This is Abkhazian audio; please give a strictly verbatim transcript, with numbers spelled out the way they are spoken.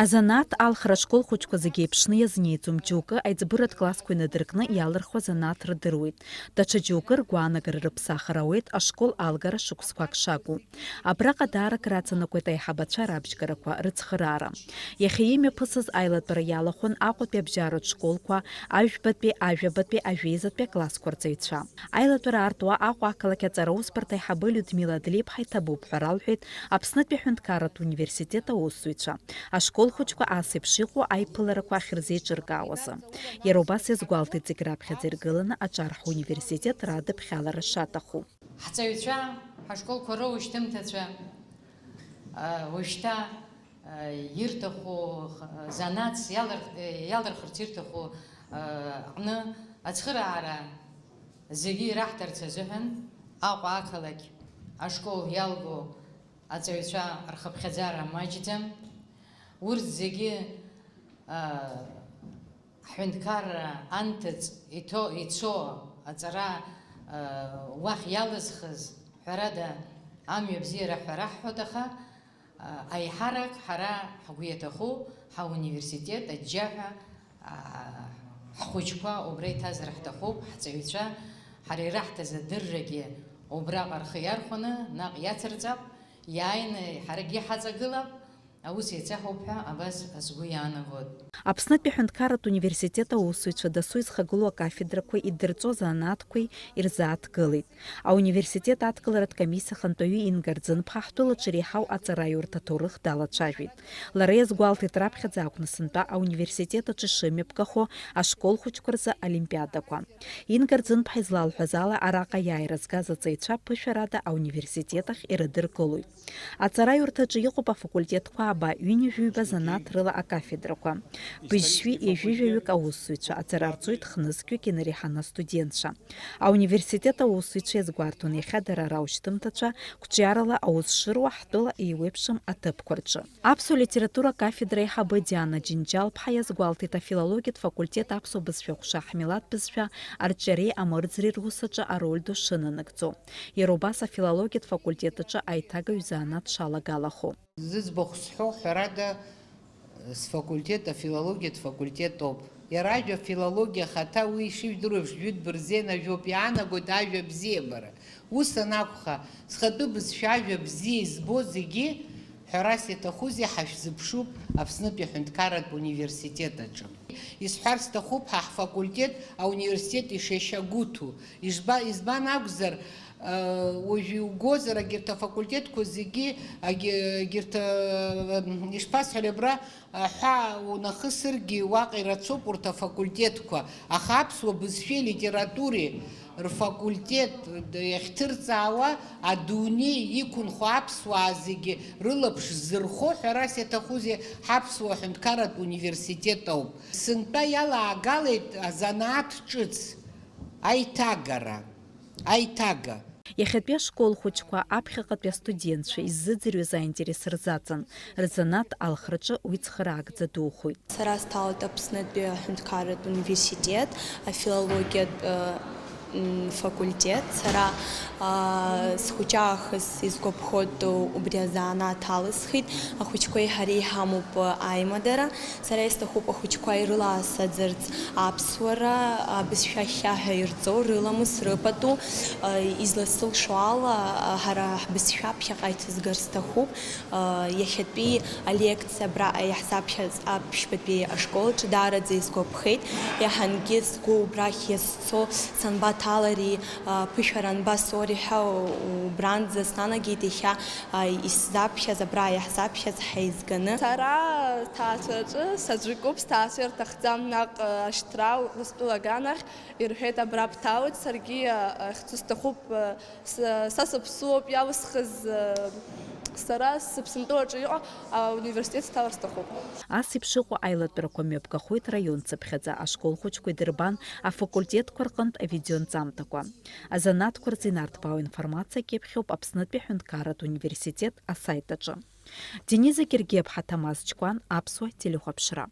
Азанааҭ алхра ашкол хәыҷқәа зегьы еиԥшны иазнеиӡом, џьоукы аиҵбыратә классқәа инадыркны иалырхуа занааҭ рдыруеит, даҽа џьоукы ргәаанагара рыԥсахыр ауеит ашкол алгара шықәсқәак шакәу. Абраҟа даара акраҵанакуеит аиҳабацәа рабжьгарақәа рыцхыраара. Иахьа имҩаԥысыз аилатәара иалахәын Аҟәатәи абжьаратә школқәа, Ажәбатәи, Ажәабатәи, Ажәеизатәи аклассқәа рҵаҩцәа. Аилатәара аартуа Аҟәа ақалақь аҵараусбарҭа аиҳабы Людмила Длеиԥҳа иҭабуп ҳәа ралҳәеит Аԥснытәи аҳәынҭқарратә университет аусзуҩцәа, ашкол хәыҷқәа ас еиԥш иҟоу аиԥыларақәа ахьырзеиҿыркаауазы. Иара убас иазгәалҭеит зегь раԥхьаӡа иргыланы аҿар ҳуниверситет радыԥхьалара шаҭаху. Ҳҵаҩцәа, ҳашколқәа роушьҭымҭацәа, а, уажәшьҭа, а, ирҭаху, х-, занааҭс иалырх-, иалырхырц ирҭаху, а, аҟны ацхыраара зегьы ираҳҭарц азыҳәан Аҟәа ақалақь ашкол иалго аҵаҩцәа рхыԥхьаӡара маҷӡам. Урҭ зегьы, а, ҳҳәынҭқарра анҭыҵ иҭо-, ицо аҵара, а, уахь иалызхыз, ҳәарада, амҩа бзиара ҳәа раҳҳәоит, аха, а, аиҳарак ҳара ҳгәы иаҭаху ҳауниверситет аџьџьаҳәа, а, ҳхәыҷқәа убра иҭазар ҳҭахуп, ҳҵаҩцәа, ҳара ираҳҭаз адыррагьы убраҟа рхы иархәаны наҟ иацырҵап, иааины ҳаргьы ҳаҵагылап. Аус еицаҳауп ҳәа абас сгәы иаанагоит. Аԥснытәи аҳәынҭқарратә университет аусзуҩцәа дасу изхагылоу акафедрақәа идырҵо занааҭқәеи ирзааҭгылеит. Ауниверситет адкыларатә комиссиа ахантәаҩы Инга Рӡынԥҳа ҳтәылаҿы иреиҳау аҵараиурҭа аҭоурых далацәажәеит. Лара иазгәалҭеит раԥхьаӡа акәны сынтәа ауниверситет аҿы ишымҩаԥгахо ашкол хәыҷқәа рзы олимпиадақәа. Инга Рӡынԥҳа излалҳәаз ала, араҟа иааира згаз аҵаҩцәа ԥышәарада ауниверситет ахь ирыдыркылоит. Аҵараиурҭаҿы иҟоуп афакультетқәа ааба, ҩынҩажәиба занааҭ рыла акафедрақәа. Быжьшәи ҩажәижәаҩык аусзуҩцәа, аҵара рҵоит хнызқьҩык инареиҳаны астудентцәа. Ауниверситет аусзуҩцәа иазгәарҭон, иахьа дара раушьҭымҭацәа қәҿиарала аус шыруа ҳтәыла еиуеиԥшым аҭыԥқәа рҿы. Аԥсуа литература акафедра аиҳабы Диана Џьынџьал-ԥҳа иазгәалҭеит, афилологиатә факультет аԥсуа бызшәа аҟәша ҳмилаҭ бызшәа арҿиареи амырӡреи рус аҿы ароль ду шынанагӡо. Иара убас афилологиатә факультет аҿы аиҭагаҩ занааҭ шалагалахо. Зыӡбахә сҳәо, ҳәарада, сфакультет афилологиатә факультет ауп. Иара ажәа филологиа ахаҭа, уи ишыжәдыруа еиԥш, жәытә бырзен ажәоуп, иаанагоит ажәа абзиабара. Ус анакәха, схатәы бызшәа ажәа бзиа избо зегьы, ҳәарас иаҭахузеи, ҳашәзыԥшуп Аԥснытәи аҳәынҭқарратә университет аҿы. Исҳәар сҭахуп, ҳа ҳфакультет ауниверситет ишеишьагәыҭу. Ижба-, избан акәзар, э, уажә иугозар, агьырҭ афакультетқәа зегьы, агьы-, агьырҭ, э, ишԥасҳәари, абра, э, ҳәа унахысыргьы уаҟа ирацәоуп урҭ афакультетқәа, аха аԥсуа бызшәеи литературеи рфакультет иахьҭырҵаауа адунеи иқәынхо аԥсуаа зегьы рылаԥш зырхо, ҳәарас иаҭахузеи, ҳаԥсуа ҳәынҭқарратә университет ауп. Сынтәа иалаагалеит азанааҭ ҿыц, аиҭагара, аиҭага. Иахьатәи ашкол хәыҷқәа аԥхьаҟатәи астудентцәа иззыӡырҩыз аинтерес рзаҵан, рзанааҭ алхраҿы уи цхыраагӡа духоит. Сара сҭалеит Аԥснытәи аҳәынҭқарратә университет, афилологиатә, м, факультет. Сара, а, схәыҷаахыс исгәаԥхоит, убри азанааҭ алысхит. Ахәыҷқәеи ҳареи ҳамоуп аимадара. Сара исҭахуп ахәыҷқәа ирыласаӡарц аԥсуара, абызшәа хьхьаҳәа ирҵо, рыламыс, рыпату, а, изласылшо ала, а, ҳара ҳбызшәа ԥхьаҟа иҭызгар сҭахуп. Иахьатәи алекциа абраҟа иаҳзаԥхьаз аԥшьбатәи ашкол аҿы даараӡа исгәаԥхеит. Иаҳангьы сгәы убрахь иазцо санбаҭалари, ԥышәара анбасоури ҳәа убранӡа снанагеит иахьа исзаԥхьаз, абра иаҳзаԥхьаз ҳаизганы. Сара сҭаацәараҿы саӡәыкуп, сҭаацәа ирҭахӡам наҟ ашьҭра устәыла аганахь, ирҳәеит, абра бҭалоит, саргьы ахьӡу сҭахуп. Са, са сыԥсуоуп иалысхыз, сара сыԥсынтәылаҿы иҟоу ауниверситет сҭалар сҭахуп. Ас еиԥш иҟоу аилатәарақәа мҩаԥгахоит раион цыԥхьаӡа, ашкол хәыҷқәа идырбан афакультетқәа рҟынтә авидеонҵамҭақәа. Азанааҭқәа рзы инарҭбаау информациак иаԥхьоуп Аԥснытәи аҳәынҭқарратә университет асаит аҿы. Дениза Гергиаԥҳа, Ҭамаз Чкәан, Аԥсуа телехәаԥшра.